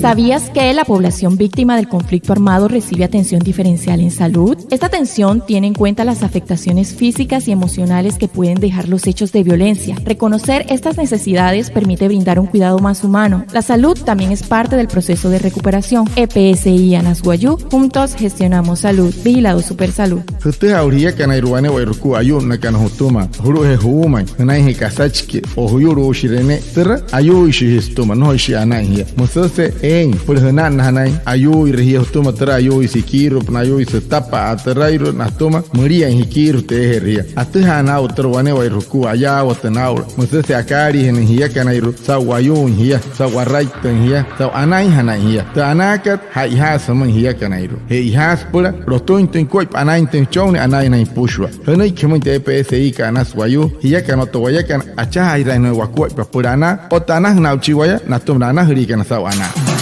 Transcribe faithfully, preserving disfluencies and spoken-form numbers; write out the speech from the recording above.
¿Sabías que la población víctima del conflicto armado recibe atención diferencial en salud? Esta atención tiene en cuenta las afectaciones físicas y emocionales que pueden dejar los hechos de violencia. Reconocer estas necesidades permite brindar un cuidado más humano. La salud también es parte del proceso de recuperación. E P S I Anas Wayuu, juntos gestionamos salud. Vigilado Supersalud. Jütüjaa aa'u jiakanairua wane'ewai rukuu ayu'nnakana jütüma, julu'ujee juumain, jünainjee kasachiki o juyuluushire ne'e, türa ayuuishije sütüma, nnojoishi anain jia. Müsüse eein süpüla jüna'nnajanain ayuuire jia jütüma türa ayuuisü jikiiru'upünaa, ayuuisü sütapa'aa türairua natüma müliain jikiiru'ujee eejere jia. Atüjaana aa'u türa wane'ewai rukuu, ayaawatüna aa'u. Müsüse akaaliijünüin jiakanairua saa'u wayuuin jia, saa'u waraittüin jia, saa'u anainjanain jia. Tü anaakat, ja'ijaasü jümüin jiakanairua. Je i'ijaa süpüla lotüinjatüin wakuaippa anainjatüin jüchonnii, anainjanain jüpüshua. Jünüiki jümüin tü E P S I kat Anas Wayuu, jiakana otta wayakana, achajaajiraainjanain wakuaippa süpüla anaa otta anajünaa'uchii waya natüma na anajüliikana saa'u anaa.